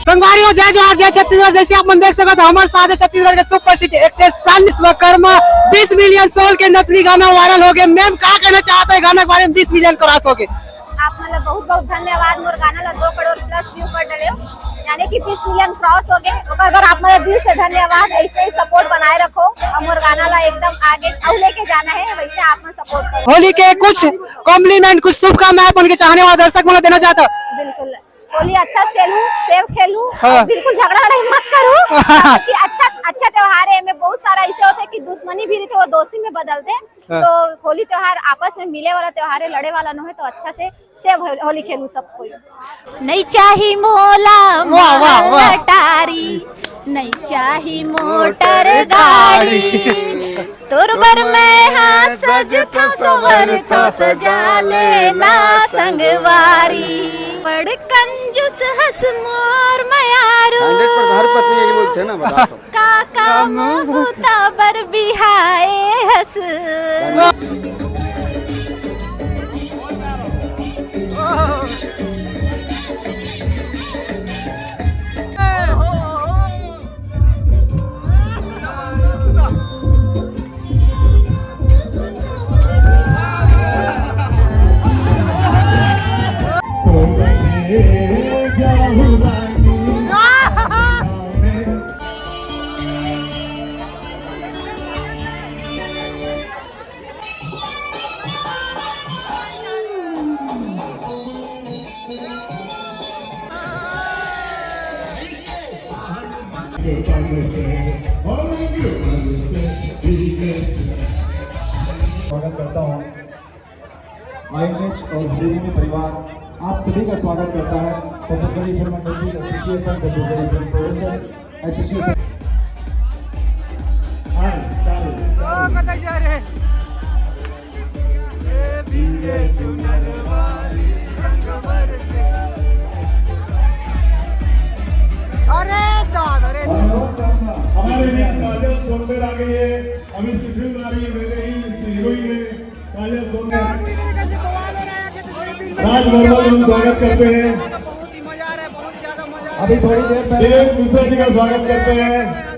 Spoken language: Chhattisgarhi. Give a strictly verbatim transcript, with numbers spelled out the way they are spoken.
संगवारी हो, जय जोहार, जय छत्तीसगढ़। जैसे आप मन देख सकत हो, हमर साथ हे छत्तीसगढ़ के सुपर सिटी एक्ट्रेस सन विश्वकर्मा। बीस मिलियन सोल के नकली गाना वायरल हो गए। मैम, का कहना चाहत हो गाना के बारे में, बीस मिलियन क्रॉस हो गए? आप मन ला बहुत बहुत धन्यवाद, मोर गाना ला दो करोड़ प्लस व्यू कर डले हो, यानी कि बीस मिलियन क्रॉस हो गए। ओकर बर आप मन ला दिल से धन्यवाद, ऐसे ही सपोर्ट बनाए रखो और मोर गाना ला एकदम आगे अउ लेके जाना है, वैसे आप मन सपोर्ट करो। होली के कुछ कॉम्प्लीमेंट, कुछ शुभकामनाएं अपन के चाहने वाला दर्शक मन ला देना चाहत हो? बिल्कुल, होली अच्छा से खेलू, सेफ खेलू, हाँ। बिल्कुल झगड़ा वगड़ा मत करू। कि अच्छा, अच्छा त्योहार है, एमे बहुत सारा ऐसे होते हैं कि दुश्मनी भी रहते, वो दोस्ती में बदलते हैं। हाँ। तो होली त्योहार आपस में मिले वाला त्योहार है, लड़े वाला नो है, तो अच्छा से सेफ हो-, होली खेलू सब कोई। नहीं चाही मोला वाह, वाह, वाह। महल अटारी, नहीं चाही मोटर गाड़ी। तोर बर मैं हा सजथों, संवरथों, सजा लेना संगवारी। बड़ कंजूस हस मोर मयारू। हंड्रेड परसेंट हर पत्नी यही बोलते हैं ना, बता दो। का काम बुता बर बिहाए हस। स्वागत करता हूँ आईएनएच और हरिभूमि परिवार, आप सभी का स्वागत करता है Chhattisgarhi film industries association, Chhattisgarhi film producer association. Hi, चालू। ओ, कतई जा रहे? अरे दादा रे। और हमारे बीच काजल सोनकर आ गई है। अब इसकी फिल्म आ रही है, मैंने ही, इसकी हीरोइन है काजल सोनकर। राज वर्मा का हम स्वागत करते हैं। अभी थोड़ी देर पहले देवेश मिश्रा जी का स्वागत करते हैं।